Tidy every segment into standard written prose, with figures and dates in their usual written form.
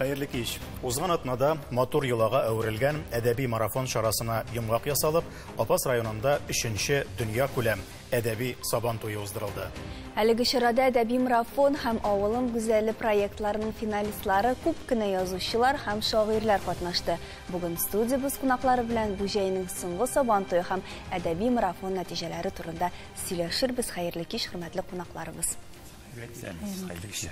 Хәерле кич. Узган атнада матур йолага әверелгән әдәби марафон чарасына йомгак ясалып, Апас районында 3нче дөньякүләм әдәби Сабан туе уздырылды. Әлеге чарада әдәби марафон һәм Авылым гүзәле проектларының финалистлары, күп кенә язучылар һәм шагыйрьләр катнашты. Бүген студиябез кунаклары белән бу җәйнең соңгы Сабан туе һәм әдәби марафон нәтиҗәләре турында сөйләшербез. Хәерле кич, хөрмәтле кунакларыбыз. Хәерле кич.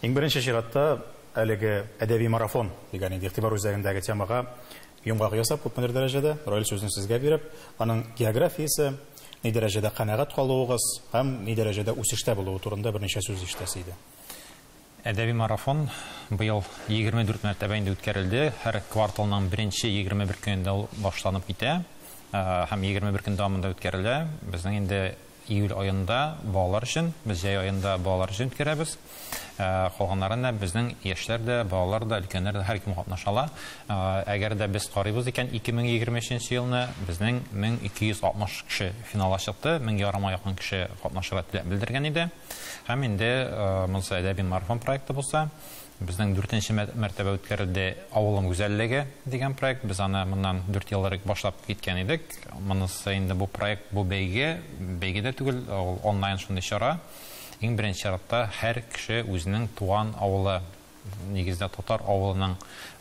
Иң беренче чиратта әлеге әдәби марафон дигән инде игътибар үзәгендәге темага йомгак ясап, күпмедер дәрәҗәдә, Раил, сүзне сезгә биреп, аның географиясе, ни дәрәҗәдә канәгать калуыгыз һәм ни дәрәҗәдә үсештә булуы турында берничә сүз ишетәсе иде. Әдәби марафон быел 24 мәртәбә инде үткәрелде. Һәр кварталның беренче 21 көнендә ул башланып китә һәм 21 көн дәвамында үткәрелә. Безнең инде июль аенда балалар өчен, без җәй аенда балалар өчен үткәрәбез. Калганнарын да безнең яшьләр дә, балалар да, өлкәннәр дә, һәркем катнаша ала. Әгәр дә без карыйбыз икән, 2023 елны безнең 1260 кеше финалга чыкты, 1000 ярымга якын кеше катнашырга теләк белдергән иде. Һәм инде монысы әдәби марафон проекты булса, безнең дүртенче мәртәбә үткәрелде Авылым гүзәллеге дигән проект. Без аны моннан 4 ел элек башлап киткән идек. Монысы инде бу проект, бу бәйге, бәйге дә түгел, ул онлайн шундый чара. Иң беренче чиратта һәр кеше үзенең туган авылы, нигездә татар авылының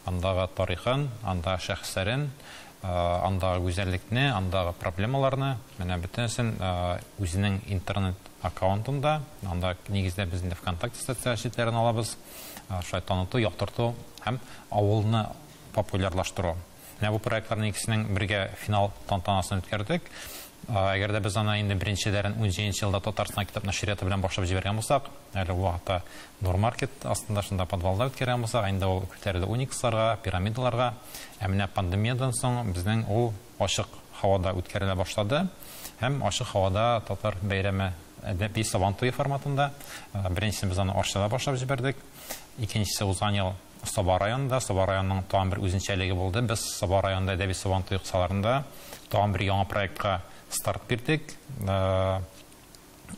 андагы тарихын, андагы шәхесләрен, андагы гүзәллекне, андагы проблемаларны, менә бөтенесен үзенең интернет аккаунтында, анда нигездә без инде ВКонтакте социаль челтәрен алабыз, шулай таныту, яктырту һәм авылны популярлаштыру. Менә бу проектларның икесенең бергә финал тантанасын үткәрдек. Әгәр дә без аны инде беренчеләрен 17 елда Татарстан китап нәшрияты белән башлап җибәргән булсак, әле ул вакытта Нурмаркет астында шунда подвалда үткәргән булсак, инде ул күтәрелде Униксларга, пирамидаларга. Ә менә пандемиядан соң безнең ул ачык һавада үткәрелә башлады. Һәм ачык һавада татар бәйрәме әдәби Сабан туе форматында. Беренчесен без аны Арчада башлап җибәрдек. Икенчесе узган ел Саба районында. Саба районының тагын бер үзенчәлеге булды. Без Саба районында әдәби Сабан туе кысаларында тагын бер яңа проектка старт бирдек.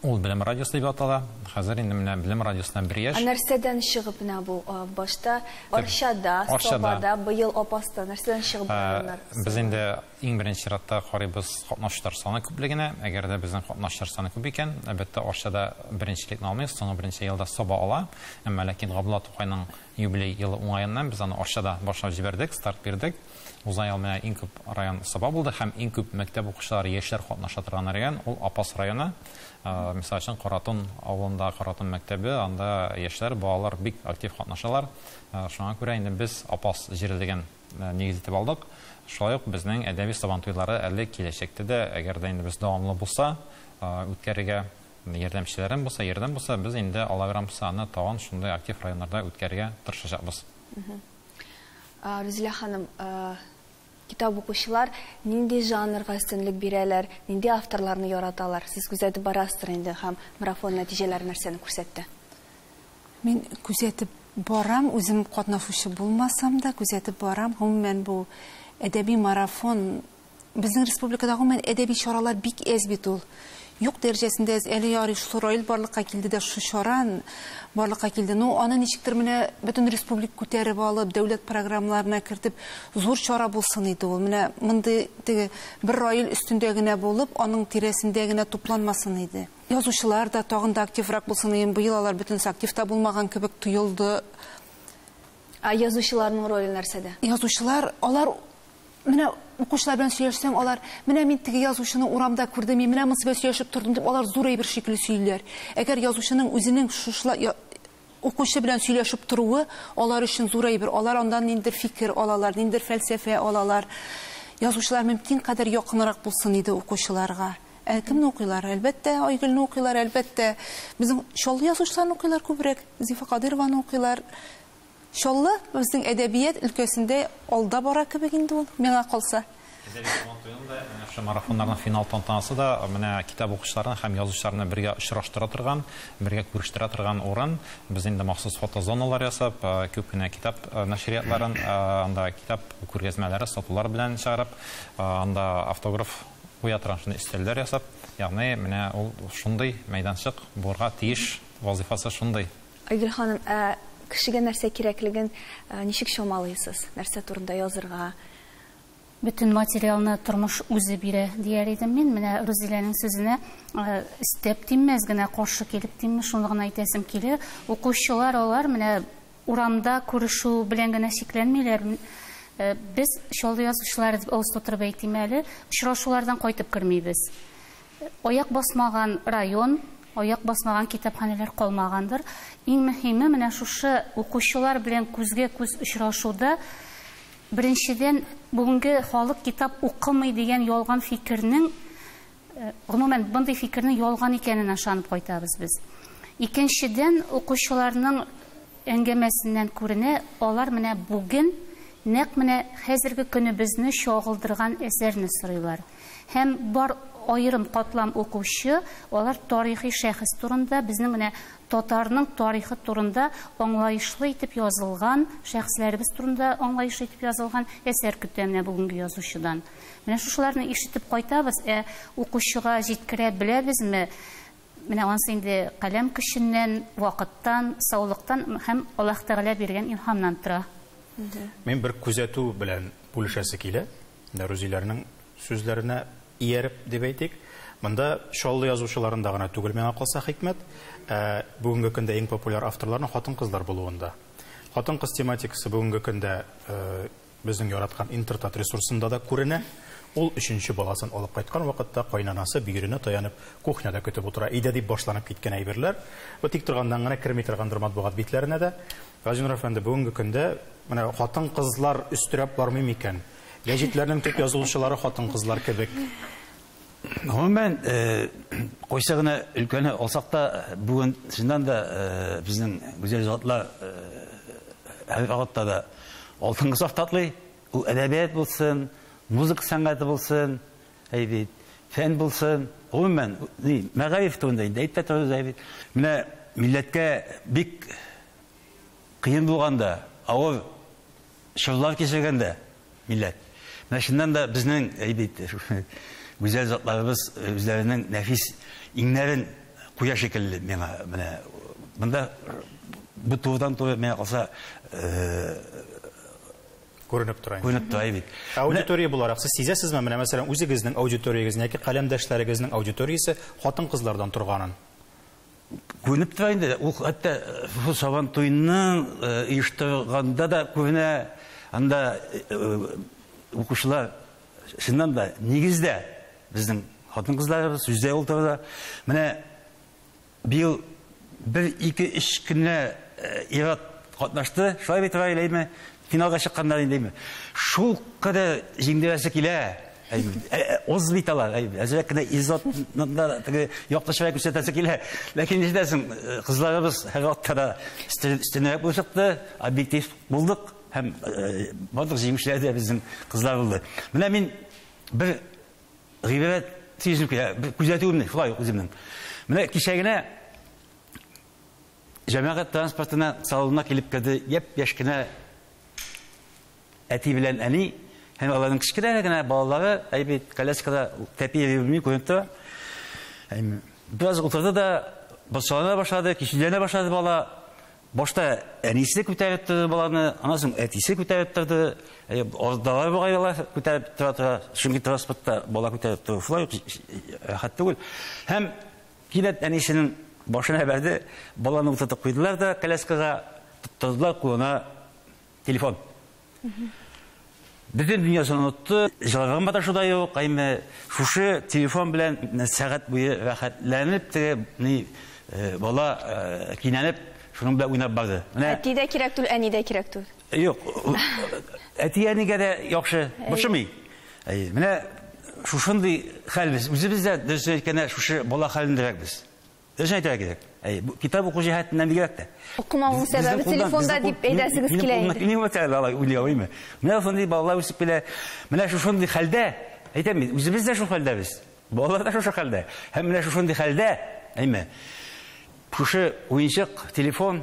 Ул Белем радиосы дип атала. Хәзер инде менә Белем радиосына бер яшь. Ә нәрсәдән чыгып менә бу башта Арчада, Сабада, быел Апаста нәрсәдән чыгып барганнар? Без инде иң беренче чиратта карыйбыз катнашучылар саны күплегенә. Әгәр дә безнең катнашучылар саны күп икән, әлбәттә, Арчада беренчелекне алмыйбыз, соңгы берничә елда Саба ала. Әмма ләкин Габдулла Тукайның юбилей елы уңаеннан без аны Арчада башлап җибәрдек, старт бирдек. Узган ел менә иң күп район Саба булды һәм иң күп мәктәп укучылары, яшьләр катнаша торган район ул Апас районы. Мисал өчен, Каратун авылында Каратун мәктәбе, анда яшьләр, балалар бик актив катнашалар. Шуңа күрә инде без Апас җирлеген нигез итеп алдык. Шулай ук безнең әдәби Сабан туйлары әле киләчәктә дә, әгәр дә инде без дәвамлы булса, үткәрергә ярдәмчеләрем булса, ярдәм булса, без инде Алла грамотасы аны тагын шундый актив районнарда үткәрергә тырышачакбыз. Рузилә ханым, китап укучылар нинди жанрга өстенлек бирәләр, нинди авторларны яраталар? Сез күзәтеп барасыздыр инде һәм марафон нәтиҗәләре нәрсәне күрсәтте? Мин күзәтеп барам, үзем катнашучы булмасам да күзәтеп барам. Гомумән, бу әдәби марафон безнең республикада гомумән әдәби чаралар бик әз бит ул. Юк дәрәҗәсендә әз. Әле ярый шул Раил барлыкка килде дә, шул чаран барлыкка килде. Ну, аны ничектер менә бөтен республика күтәреп алып, дәүләт программаларына кертеп, зур чара булсын иде ул. Менә мондый теге бер Раил өстендә генә булып, аның тирәсендә генә тупланмасын иде. Язучылар да тагын да активрак булсын иде. Быел алар бөтенесе актив та булмаган кебек тоелды. Ә язучыларның роле нәрсәдә? Язучылар, алар менә укучылар белән сөйләшсәң, алар менә мин теге язучыны урамда күрдем, мин менә монысы белән сөйләшеп тордым дип, алар зур әйбер шикелле сөйлиләр. Әгәр язучының үзенең шушылай укучы белән сөйләшеп торуы алар өчен зур әйбер. Алар андан ниндидер фикер алалар, ниндидер фәлсәфә алалар. Язучылар мөмкин кадәр якынрак булсын иде укучыларга. Ә кемне укыйлар? Әлбәттә, Айгөлне укыйлар, әлбәттә. Безнең Чаллы язучыларын укыйлар күбрәк, Зифа Кадыйрованы укыйлар. Чаллы безнең әдәбият өлкәсендә алда бара кебек инде ул, миңа калса. Әдәби Сабан туенда менә шул марафоннарның финал тантанасы да менә китап укучыларны һәм язучыларны бергә очраштыра торган, бергә күрештерә торган урын. Без инде махсус фотозоналар ясап, күп кенә китап нәшриятларын, анда китап күргәзмәләре, сатулар белән чыгарып, анда автограф куя торган шундый өстәлләр ясап, ягъни менә ул шундый мәйданчык булырга тиеш, вазифасы шундый. Айгөл ханым, ә Кешегә нәрсә кирәклеген ничек чамалыйсыз? Нәрсә турында язырга? Бөтен материалны тормыш үзе бирә дияр идем мин. Менә Рузиләнең сүзенә өстәп димәс генә, каршы килеп димме, шуны гына әйтәсем килә. Укучылар алар менә урамда күрешү белән генә чикләнмиләр. Без Чаллы язучылары дип авыз тутырып әйтим әле, очрашулардан кайтып кермибез. Аяк басмаган район, аяк басмаган китапханәләр калмагандыр. Иң мөһиме менә шушы укучылар белән күзгә күз очрашуда беренчедән бүгенге халык китап укымый дигән ялган фикернең, гомумән мондый фикернең ялган икәнен ышанып кайтабыз без. Икенчедән, укучыларның әңгәмәсеннән күренә, алар менә бүген нәкъ менә хәзерге көнебезне чагылдырган әсәрне сорыйлар. Һәм бар аерым катлам укучы, алар тарихи шәхес турында, безнең менә татарның тарихы турында аңлаешлы итеп язылган, шәхесләребез турында аңлаешлы итеп язылган әсәр көтә менә бүгенге язучыдан. Менә шушыларны ишетеп кайтабыз, ә укучыга җиткерә беләбезме? Менә ансы инде каләм көченнән, вакыттан, саулыктан һәм Аллаһ Тәгалә биргән илһамнан тора. Мин бер күзәтү белән бүлешәсе килә. Рузиләрнең сүзләренә ияреп дип әйтик. Монда Чаллы язучыларында гына түгел, миңа калса хикмәт, бүгенге көндә иң популяр авторларның хатын-кызлар булуында. Хатын-кыз тематикасы бүгенге көндә безнең яраткан Интертат ресурсында да күренә. Ул өченче баласын алып кайткан вакытта кайнанасы бөеренә таянып кухняда көтеп утыра иде дип башланып киткән әйберләр. Бу тик торганнан гына керми торгандыр матбугат битләренә дә. Газинур әфәнде, бүгенге көндә менә хатын-кызлар өстерәп бармый микән? Гәҗитләрнең төп язылучылары хатын-кызлар кебек. Гомумән, кайсы гына өлкәне алсак та, бүген чыннан да безнең гүзәл затлар һәр вакытта да алтынгы сафта атлый. Ул әдәбият булсын, музыка сәнгате булсын, әйбит, фән булсын, гомумән, мәгариф турында инде әйтеп тә торабыз, әйбит. Менә милләткә бик кыен булганда, авыр чорлар кичергәндә милләт. Менә чыннан да безнең, әйбит, гүзәл затларыбыз үзләренең нәфис иңнәрен куя шикелле миңа. Менә монда бу турыдан туры миңа калса күренеп тора. Күренеп тора бит. Аудитория буларак сез сизәсезме, менә мәсәлән, үзегезнең аудиториягезнең яки каләмдәшләрегезнең аудиториясе хатын-кызлардан торганын? Күренеп тора инде. Ул хәтта шул Сабан туеның оештырганда да күренә, анда укучылар чыннан да нигездә безнең хатын-кызларыбыз сүздә утыра. Менә быел 1, 2, 3 көнне ир-ат катнашты. Шулай бит, Раил, әйме? Финалга чыкканнар инде, әйме? Шул кадәр җиңдерәсе килә. Оз бит алар, әзрәк кенә изотны да теге якташрак күрсәтәсе килә. Ләкин нишләсең, кызларыбыз һәр вакытта да өстенрәк булып чыкты, объектив булдык һәм барлык җиңүчеләр дә безнең кызлар булды. Менә мин бер гыйбрәт сөйләсем килә, бер күзәтүемне шулай ук үземнең. Менә кичә генә җәмәгать транспортына салонына килеп керде япь-яшь кенә әти белән әни һәм аларның кечкенә генә балалары, әйбит, коляскада тәпи йөри белми күренеп тора. Бераз утырды да борчалана башлады, кичүләнә башлады бала. Башта әнисе күтәреп торды баланы, аннан соң әтисе күтәреп торды. Ордалар бугай алар күтәреп тора-тора, чөнки транспортта бала күтәреп тору шулай ук рәхәт түгел. Һәм кинәт әнисенең башына бәрде, баланы утыртып куйдылар да коляскага, тоттырдылар кулына телефон. Бөтен дөньясын онытты, җыларга маташу да юк, әмма шушы телефон белән сәгать буе рәхәтләнеп, теге ни бала кинәнеп, шуның белән уйнап барды. Менә Әти дә кирәк түгел, әни дә кирәк түгел. Юк, әти әнигә дә яхшы, борчымый. Әй, менә шушындый хәл без үзебез дә дөрес әйткәндә шушы бала хәлендәрәк без. Дөрес әйтергә кирәк. Әй, бу китап уку җәһәтеннән бигрәк тә. Укымавың сәбәбе телефонда дип әйтәсегез килә инде. Мин үтә алай уйлый алмыйм. Менә шундый балалар үсеп килә. Менә шушындый хәлдә, әйтәм бит, үзебез дә шул хәлдә без. Балалар да шушы хәлдә. Һәм менә шушындый хәлдә, әйме, шушы уенчык, телефон,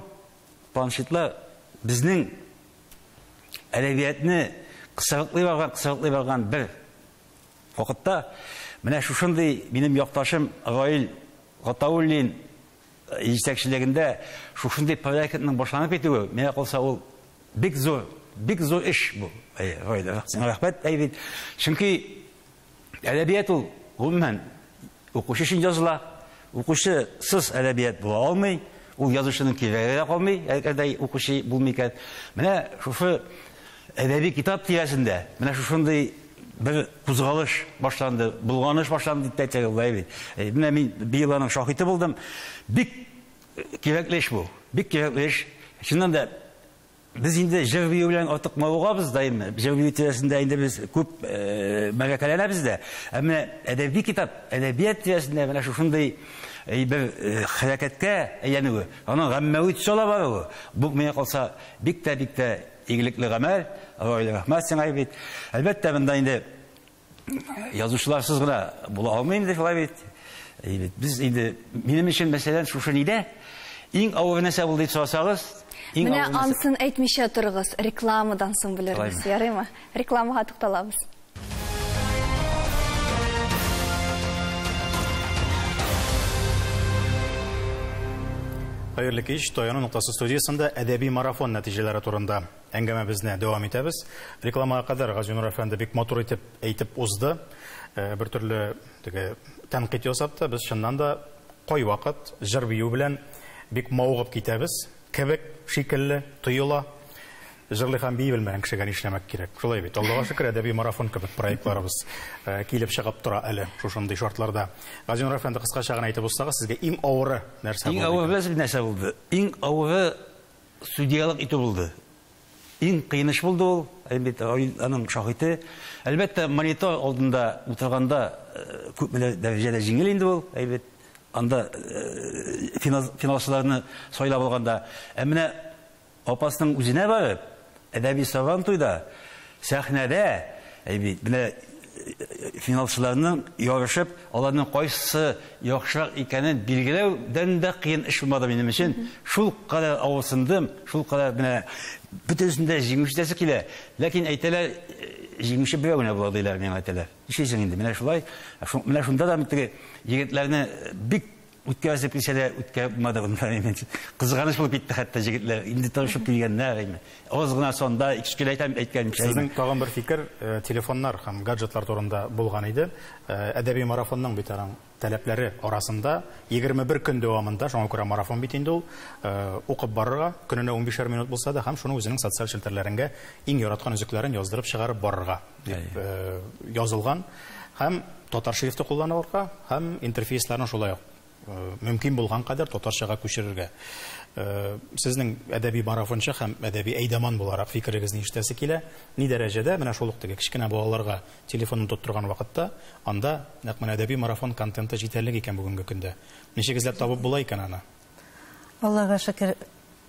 планшетлар безнең әдәбиятны кысрыклый барган, кысрыклый барган бер вакытта менә шушындый минем якташым Раил Гатауллин җитәкчелегендә шушындый проектның башланып китүе, миңа калса, ул бик зур, бик зур эш бу. Раил, сиңа рәхмәт, әйбит. Чөнки әдәбият ул гомумән укучы өчен языла. Укучысыз әдәбият була алмый. Ул язучының кирәге дә калмый, әгәр дә укучы булмый икән. Менә шушы әдәби китап тирәсендә менә шушындый бер кузгалыш башланды, булганыш башланды дип әйтсәк була бит. Менә мин быел аның шаһиты булдым. Бик кирәкле эш бу. Бик кирәкле эш. Чыннан да без инде җыр бию белән артык мавыгабыз даим. Җыр бию тирәсендә инде без күп мәгәкәләнәбез дә. Ә менә әдәби китап, әдәбият тирәсендә менә шушындый бер хәрәкәткә әйләнүе, аның гаммәви төс ала баруы, бу миңа калса бик тә, бик тә игелекле гамәл. Раил, рәхмәт сиңа бит. Әлбәттә, монда инде язучыларсыз гына була алмый инде, шулай бит. Без инде, минем өчен, мәсәлән, шушы нидә иң авыр нәрсә булды дип сорасагыз, менә ансын әйтмичә торыгыз, рекламадан соң белербез, ярыймы? Рекламага тукталабыз. Хәерле кич, Таяну ноктасы студиясендә әдәби марафон нәтиҗәләре турында әңгәмәбезне дәвам итәбез. Рекламага кадәр Газинур әфәнде бик матур итеп әйтеп узды. Бер төрле теге тәнкыйть ясап та, без чыннан да кайвакыт җыр бию белән бик мавыгып китәбез. Кебек шикелле тоела. Җырлый һәм бии белмәгән кешегә нишләмәк кирәк? Шулай бит. Аллага шөкер, әдәби марафон кебек проектларыбыз килеп чыгып тора әле шушындый шартларда. Газинур әфәнде, кыскача гына әйтеп узсагыз, сезгә иң авыры нәрсә булды? Иң авыры беләсез нәрсә булды? Иң авыры судьялык итү булды. Иң кыен эш булды ул, әлбәттә, аның шаһиты. Әлбәттә, монитор алдында утырганда күпме дәрәҗәдә җиңел инде ул, әлбәттә, анда финалчыларны сайлап алганда. Ә менә апасының үзенә барып, әдәби сабан туйда, сәхнәдә, әйбит, менә финалчыларның ярышып, аларның кайсысы яхшырак икәнен билгеләүдән дә кыен эш булмады минем өчен. Шул кадәр авырсындым, шул кадәр менә бөтенесендә җиңүче дәсе килә. Ләкин әйтәләр, җиңүче берәү генә була диләр, миңа әйтәләр. Нишлисең инде, менә шулай. Менә шунда да теге егетләрне бик үткәреп килсә дә үткәреп булмады монда. Кызганыч булып китте хәтта егетләр. Инде тырышып килгәннәр. Аз гына сонда ике көн әйтәм, әйткәнемчә. Сезнең тагын бер фикер телефоннар һәм гаджетлар турында булган иде. Әдәби марафонның бит аның таләпләре арасында 21 көн дәвамында, шуңа күрә марафон бит инде ул, укып барырга, көненә 15 минут булса да, һәм шуны үзенең социаль челтәрләрендә иң яраткан өзекләрен яздырып чыгарып барырга дип язылган. Һәм татар шрифты кулланырга, һәм интерфейсларны шулай ук мөмкин булган кадәр татарчага күчерергә. Сезнең әдәби марафончы һәм әдәби әйдаман буларак фикерегезне ишетәсе килә. Ни дәрәҗәдә менә шул ук теге кечкенә балаларга телефонын тоттырган вакытта анда нәкъ менә әдәби марафон контенты җитәрлек икән бүгенге көндә. Ничек эзләп табып була икән аны? Аллага шөкер,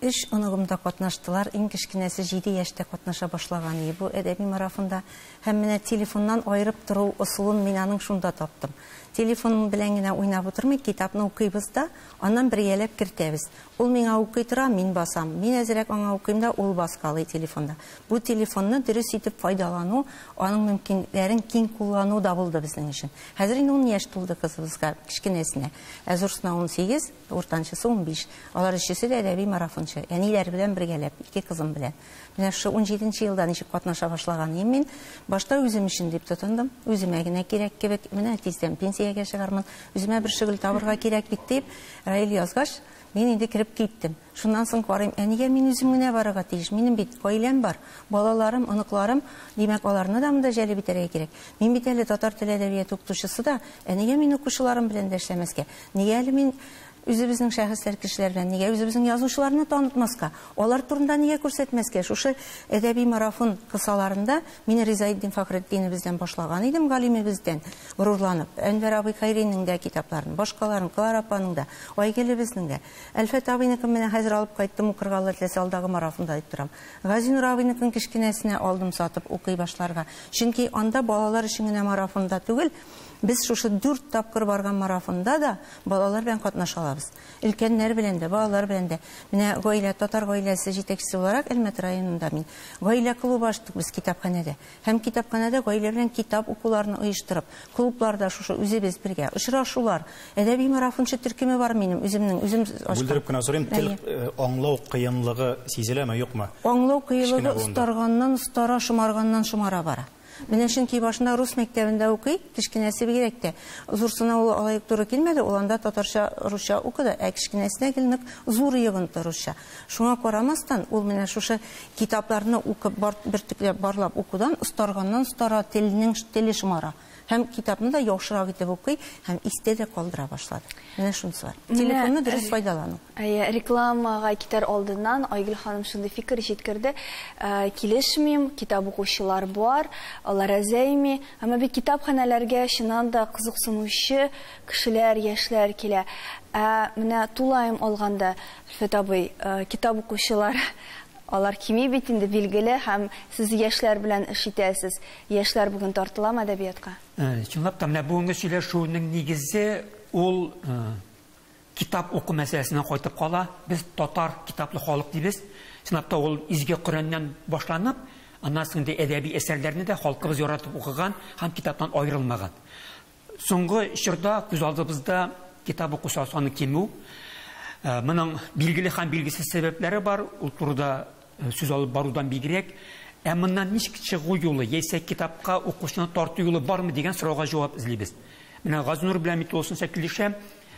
өч оныгым да катнаштылар. Иң кечкенәсе 7 яшьтә катнаша башлаган иде бу әдәби марафонда. Һәм менә телефоннан айырып тору ысулын мин аның шунда таптым. Телефон белән генә уйнап утырмый, китапны укыйбыз да, аннан бергәләп кертәбез. Ул миңа укый тора, мин басам. Мин әзрәк аңа укыйм да, ул баскалый телефонда. Бу телефонны дөрес итеп файдалану, аның мөмкинлекләрен киң куллану да булды безнең өчен. Хәзер инде 10 яшь тулды кызыбызга, кечкенәсенә. Ә зурсына 18, уртанчысы 15. Алар өчесе дә әдәби марафончы. Әниләр белән бергәләп, ике кызым белән. Менә шушы 17 елда ничек катнаша башлаган идем мин. Башта үзем өчен дип тотындым. Үземә генә кирәк кебек. Менә тиздән пенсиягә чыгармын. Үземә бер шөгыль табырга кирәк бит дип, Раил язгач, мин инде кереп киттем. Шуннан соң карыйм, ә нигә мин үзем генә барырга тиеш? Минем бит гаиләм бар, балаларым, оныкларым, димәк, аларны да монда җәлеп итәргә кирәк. Мин бит әле татар теле әдәбияты укытучысы да, ә нигә мин укучыларым белән дә эшләмәскә? Нигә әле мин үзебезнең шәхесләр, кешеләр белән, нигә үзебезнең язучыларны танытмаска? Алар турында нигә күрсәтмәскә? Шушы әдәби марафон кысаларында мин Ризаэддин Фәхретдинебездән башлаган идем, галимебездән горурланып. Әнвәр абый Хәйринең дә китапларын, башкаларын, Клара апаның да, Айгөлебезнең дә. Әлфәт абыйныкын менә хәзер алып кайттым, укырга Алла теләсә алдагы марафонда дип торам. Газинур абыйныкын кечкенәсенә алдым сатып укый башларга. Чөнки анда балалар өчен генә марафонда түгел, без шушы 4 тапкыр барган марафонда да балалар белән катнаша алабыз. алабыз. Өлкәннәр белән дә, балалар белән дә. Менә гаилә, татар гаиләсе җитәкчесе буларак Әлмәт районында мин гаилә клубы ачтык без китапханәдә. Һәм китапханәдә гаилә белән китап укуларны оештырып, клубларда шушы үзебез бергә очрашулар, әдәби марафончы төркеме бар минем, үземнең, үзем ачкан. Бүлдереп кенә сорыйм, тел аңлау кыенлыгы сизеләме, юкмы? Аңлау кыенлыгы остарганнан остара, шомарганнан шомара бара. Менә чөнки башында рус мәктәбендә укый, кечкенәсе бигрәк тә. Зурсына ул алай туры килмәде, ул анда татарча, русча укыды, ә кечкенәсенә гел нык зур йогынты русча. Шуңа карамастан, ул менә шушы китапларны укып, бөртекләп барлап укудан, остарганнан остара, телнең теле шомара. Һәм китапны да яхшырак итеп укый, һәм истә дә калдыра башлады. Менә шунысы бар. Телефонны дөрес файдалану. Рекламага китәр алдыннан Айгөл ханым шундый фикер җиткерде. Килешмим, китап укучылар бар, алар әзәйми. Әмма бит китапханәләргә чыннан да кызыксынучы кешеләр, яшьләр килә. Ә менә тулаем алганда, Өлфәт абый, китап укучылар алар кими бит инде билгеле, һәм сез яшьләр белән эш итәсез. Яшьләр бүген тартыламы әдәбиятка? Чынлап та, менә бүгенге сөйләшүнең нигезе ул китап уку мәсьәләсенә кайтып кала. Без татар китаплы халык дибез. Чынлап та ул изге Коръәннән башланып, аннан соң инде әдәби әсәрләрне дә халкыбыз яратып укыган һәм китаптан аерылмаган. Соңгы чорда күз алдыбызда китап укучылар саны кимү. Моның билгеле һәм билгесез сәбәпләре бар. Ул турыда сүз алып барудан бигрәк, ә моннан ничек чыгу юлы, яисә китапка укучыны тарту юлы бармы дигән сорауга җавап эзлибез. Менә Газинур белән мин тулысынча килешәм.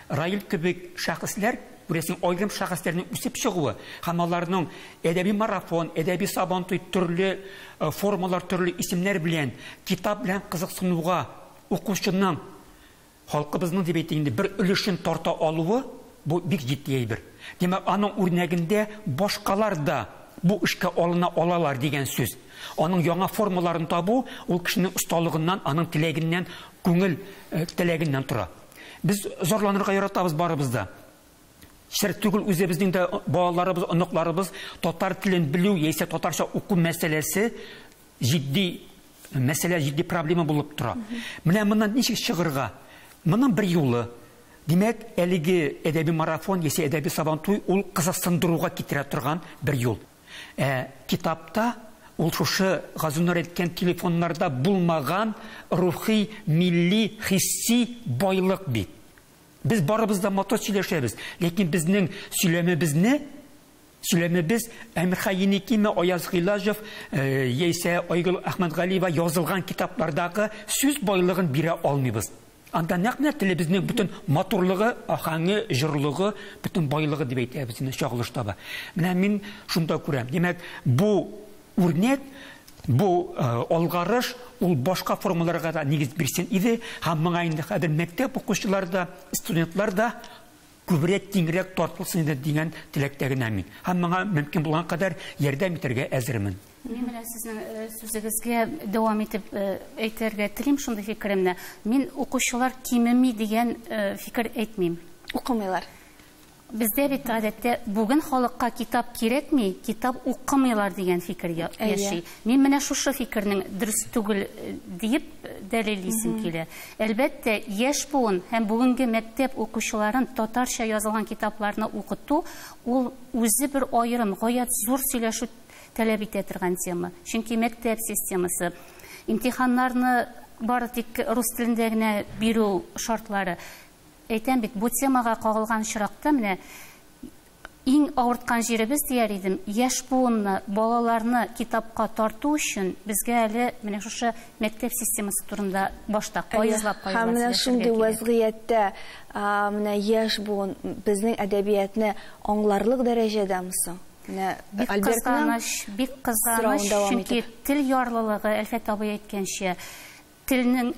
Раил кебек шәхесләр, күрәсең, аерым шәхесләрнең үсеп чыгуы һәм аларның әдәби марафон, әдәби сабантуй төрле формалар, төрле исемнәр белән китап белән кызыксынуга укучының халкыбызның дип әйтик инде бер өлешен тарта алуы бу бик җитди әйбер. Димәк, аның үрнәгендә башкалар да бу эшкә алына алалар дигән сүз. Аның яңа формаларын табу ул кешенең осталыгыннан, аның теләгеннән, күңел теләгеннән тора. Без зарланырга яратабыз барыбыз да. Сер түгел, үзебезнең дә балаларыбыз, оныкларыбыз татар телен белү яисә татарча уку мәсьәләсе җитди мәсьәлә, җитди проблема булып тора. Менә моннан ничек чыгырга? Моның бер юлы, димәк, әлеге әдәби марафон яисә әдәби сабантуй ул кызыксындыруга китерә торган бер юл. Китапта ул шушы Газинур әйткән телефоннарда булмаган рухи, милли, хисси байлык бит. Без барыбыз да матур сөйләшәбез, ләкин безнең сөйләмебез Әмирхан Еникиме, Аяз Гыйлаҗев, яисә Айгөл Әхмәтгалиева язылган китаплардагы сүз байлыгын бирә алмыйбыз. Анда нәкъ менә телебезнең бөтен матурлыгы, ахаңы, җырлыгы, бөтен байлыгы дип әйтәбез инде чагылыш таба. Менә мин шунда күрәм. Димәк, бу үрнәк, бу алгарыш ул башка формаларга да нигез бирсен иде, һәм моңа инде хәзер мәктәп укучылары да, студентлар да күбрәк, киңрәк тартылсын иде дигән теләктә генә мин. Һәм моңа мөмкин булган кадәр ярдәм итәргә әзермен. Мин менә сезнең сүзегезгә дәвам итеп әйтергә телим шундый фикеремне. Мин укучылар кимеми дигән фикер әйтмим. Укымыйлар. Бездә бит гадәттә бүген халыкка китап кирәкми, китап укымыйлар дигән фикер яши. Мин менә шушы фикернең дөрес түгел диеп дәлиллисем килә. Әлбәттә, яшь буын һәм бүгенге мәктәп укучыларын татарча язылган китапларны укыту ул үзе бер аерым, гаять зур сөйләшү таләп итә торган тема. Чөнки мәктәп системасы, имтиханнарны бары тик рус телендә генә бирү шартлары. Әйтәм бит, бу темага кагылган очракта менә иң авырткан җиребез дияр идем, яшь буынны, балаларны китапка тарту өчен безгә әле менә шушы мәктәп системасы турында башта кайызлап кайызлап. Һәм менә шундый вазгыятьтә менә яшь буын безнең әдәбиятны аңларлык дәрәҗәдәме соң? Бик кызганыч, бик кызганыч, чөнки тел ярлылыгы, Әлфәт абый әйткәнчә, телнең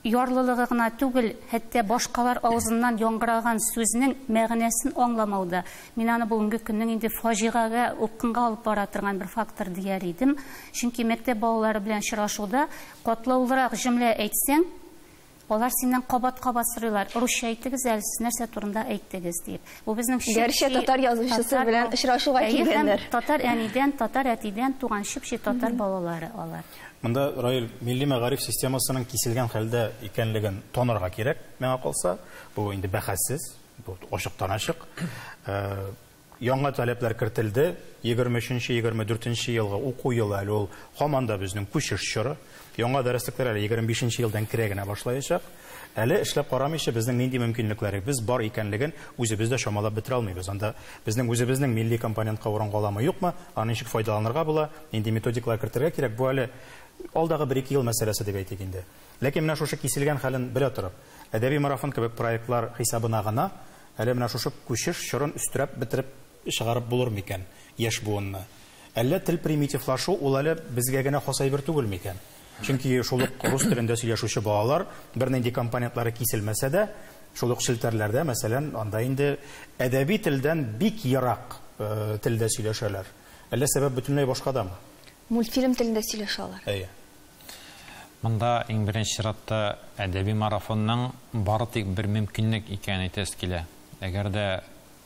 ярлылыгы гына түгел, хәтта башкалар авызыннан яңгыраган сүзнең мәгънәсен аңламауда. Мин аны бүгенге көннең инде фаҗигагә, упкынга алып бара торган бер фактор дияр идем. Чөнки мәктәп балалары белән очрашуда катлаулырак җөмлә әйтсәң, алар синнән кабат-кабат сорыйлар. Русча әйттегез әле, сез нәрсә турында әйттегез дип. Бу безнең гәрчә татар язучысы белән очрашуга килгәннәр. Татар әнидән, татар әтидән туган чып-чи татар балалары алар. Монда Раил милли мәгариф системасының киселгән хәлдә икәнлеген танырга кирәк, миңа калса, бу инде бәхәссез. Бу ачыктан-ачык. Яңа таләпләр кертелде. 23-24 елгы уку елы әле ул һаман да безнең күчеш чоры. Яңа дәреслекләр әле 25 елдан керә генә башлаячак. Әле эшләп карамыйча безнең нинди мөмкинлекләребез бар икәнлеген үзебез дә чамалап бетерә алмыйбыз. Анда безнең үзебезнең милли компонентка урын каламы юкмы, аны ничек файдаланырга була, нинди методикалар кертергә кирәк, бу әле алдагы 1-2 ел мәсьәләсе дип әйтик инде. Ләкин менә шушы киселгән хәлен белә торып, әдәби марафон кебек проектлар хисабына гына әле менә шушы күчеш чорын өстерәп бетереп чыгарып булыр микән яшь буынны? Әллә тел примитивлашу ул әле безгә генә хас әйбер түгел микән? Чөнки шул ук рус телендә сөйләшүче балалар бернинди компонентлары киселмәсә дә, шул ук челтәрләрдә, мәсәлән, анда инде әдәби телдән бик ерак телдә сөйләшәләр. Әллә сәбәп бөтенләй башкадамы? Мультфильм телендә сөйләшә алар. Әйе. Монда иң беренче чиратта әдәби марафонның бары тик бер мөмкинлек икәнен әйтәсе килә. Әгәр дә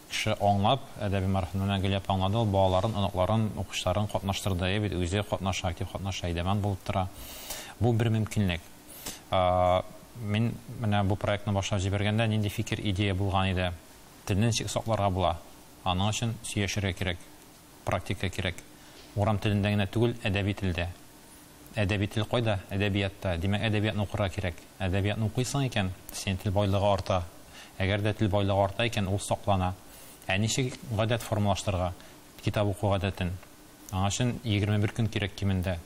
кеше аңлап, әдәби марафонны гөләп аңлады, ул балаларын, оныкларын, укучыларын катнаштырды, әйе бит, үзе катнаша, актив катнаша, әйдәмән булып тора. Бу бер мөмкинлек. Мин менә бу проектны башлап җибәргәндә нинди фикер, идея булган иде? Телне ничек сакларга була? Аның өчен сөйләшергә кирәк, практика кирәк. Урам телендә генә түгел, әдәби телдә. Әдәби тел кайда? Әдәбиятта. Димәк, әдәбиятны укырга кирәк. Әдәбиятны укыйсың икән, синең тел байлыгы арта. Әгәр дә тел байлыгы арта икән, ул саклана. Ә ничек гадәт формалаштырырга? Китап уку гадәтен. Аңа өчен 21 көн кирәк кимендә.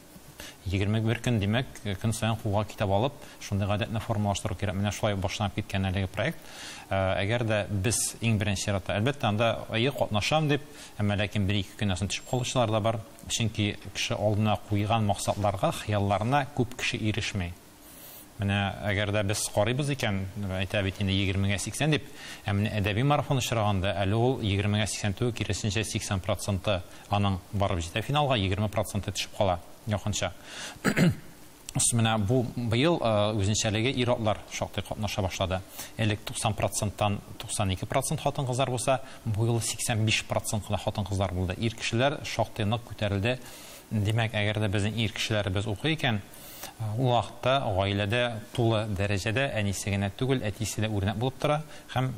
21 көн, димәк, көн саен кулга китап алып, шундый гадәтне формалаштыру кирәк. Менә шулай башланып киткән әлеге проект. Әгәр дә без иң беренче чиратта, әлбәттә, анда әйе катнашам дип, әмма ләкин бер-ике көннән соң төшеп калучылар да бар. Чөнки кеше алдына куйган максатларга, хыялларына күп кеше ирешми. Менә әгәр дә без карыйбыз икән, әйтә бит инде 20-80 дип, ә менә әдәби марафон очраганда әле ул 20-80 түгел, киресенчә 80% аның барып җитә финалга, 20% төшеп кала якынча. Менә бу быел үзенчәлеге ир-атлар шактый катнаша башлады. Элек 90%-тан 92% хатын-кызлар булса, бу ел 85% кына хатын-кызлар булды. Ир кешеләр шактый нык күтәрелде. Димәк, әгәр дә безнең ир кешеләребез укый икән, ул вакытта гаиләдә тулы дәрәҗәдә әнисе генә түгел, әтисе дә үрнәк булып тора һәм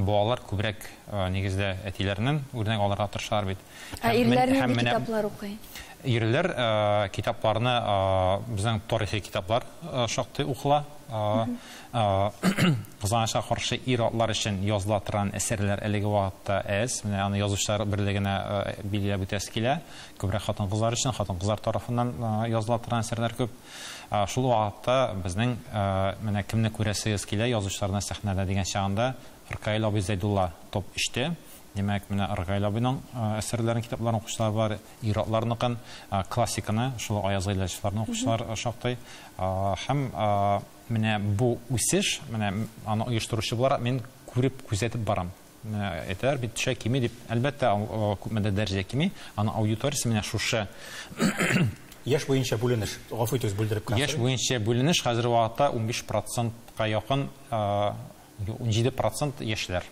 балалар күбрәк нигездә әтиләреннән үрнәк алырга тырышалар бит. Ә ирләр нинди китаплар укый? Ирләр китапларны, безнең тарихи китаплар шактый укыла. Кызганычка каршы ир-атлар өчен языла торган әсәрләр әлеге вакытта әз. Менә аны язучылар берлегенә билгеләп үтәсе килә. Күбрәк хатын-кызлар өчен, хатын-кызлар тарафыннан языла торган әсәрләр күп. Шул вакытта безнең менә кемне күрәсегез килә язучыларны сәхнәдә дигән чагында Ркаил абый Зәйдулла топ 3-тә. Димәк, менә Ркаил абыйның әсәрләрен, китапларын укучылар бар, ир-атларныкын, классиканы, шул Аяз Гыйләҗевларны укучылар шактый. Һәм менә бу үсеш, менә аны оештыручы буларак мин күреп, күзәтеп барам. Менә әйтәләр бит, төшә кими дип. Әлбәттә, күпмедер дәрәҗә кими. Аның аудиториясе менә шушы. Яшь буенча бүленеш, гафу итегез, бүлдереп кенә Яшь сорыйм. буенча бүленеш хәзерге вакытта 15%-ка якын, 17% яшьләр.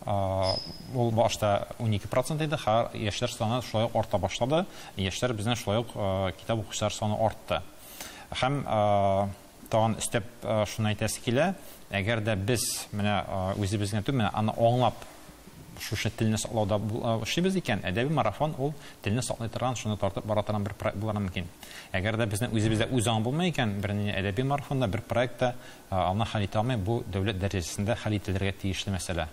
Ул башта 12% иде, хәзер яшьләр саны шулай ук арта башлады. Яшьләр безнең шулай ук китап укучылар саны артты. Һәм тагын өстәп шуны әйтәсе килә, әгәр дә без менә үзебез генә түгел, менә аны аңлап шушы телне саклауда эшлибез икән, әдәби марафон ул телне саклый торган, шуны тартып бара торган бер проект булырга мөмкин. Әгәр дә безнең үзебездә үз аң булмый икән, бер нинди әдәби марафонда бер проектта аны хәл итә алмый, бу дәүләт дәрәҗәсендә хәл ителергә тиешле мәсьәлә.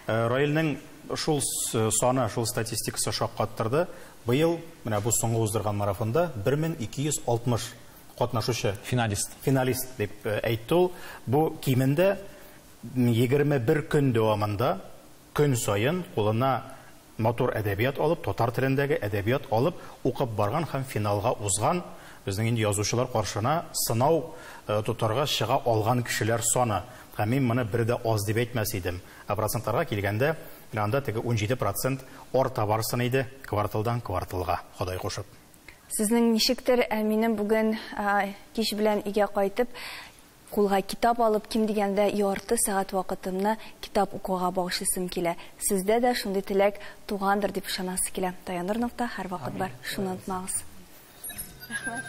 Раилнең шул саны, шул статистикасы шаккаттырды. Быел менә бу соңгы уздырган марафонда 1260 катнашучы финалист. Финалист дип әйтте ул. Бу кимендә 21 көн дәвамында көн саен кулына матур әдәбият алып, татар телендәге әдәбият алып укып барган һәм финалга узган безнең инде язучылар каршына сынау тотарга чыга алган кешеләр саны. Һәм мин моны бер дә аз дип әйтмәс идем. Ә процентларга килгәндә, менә анда теге 17% арта барсын иде кварталдан кварталга, Ходай кушып. Сезнең ничектер, минем бүген кич белән өйгә кайтып, кулга китап алып, ким дигәндә ярты сәгать вакытымны китап укуга багышлыйсым килә. Сездә дә шундый теләк тугандыр дип ышанасы килә. Таяныр нокта һәр вакыт бар. Шуны онытмагыз. Рәхмәт.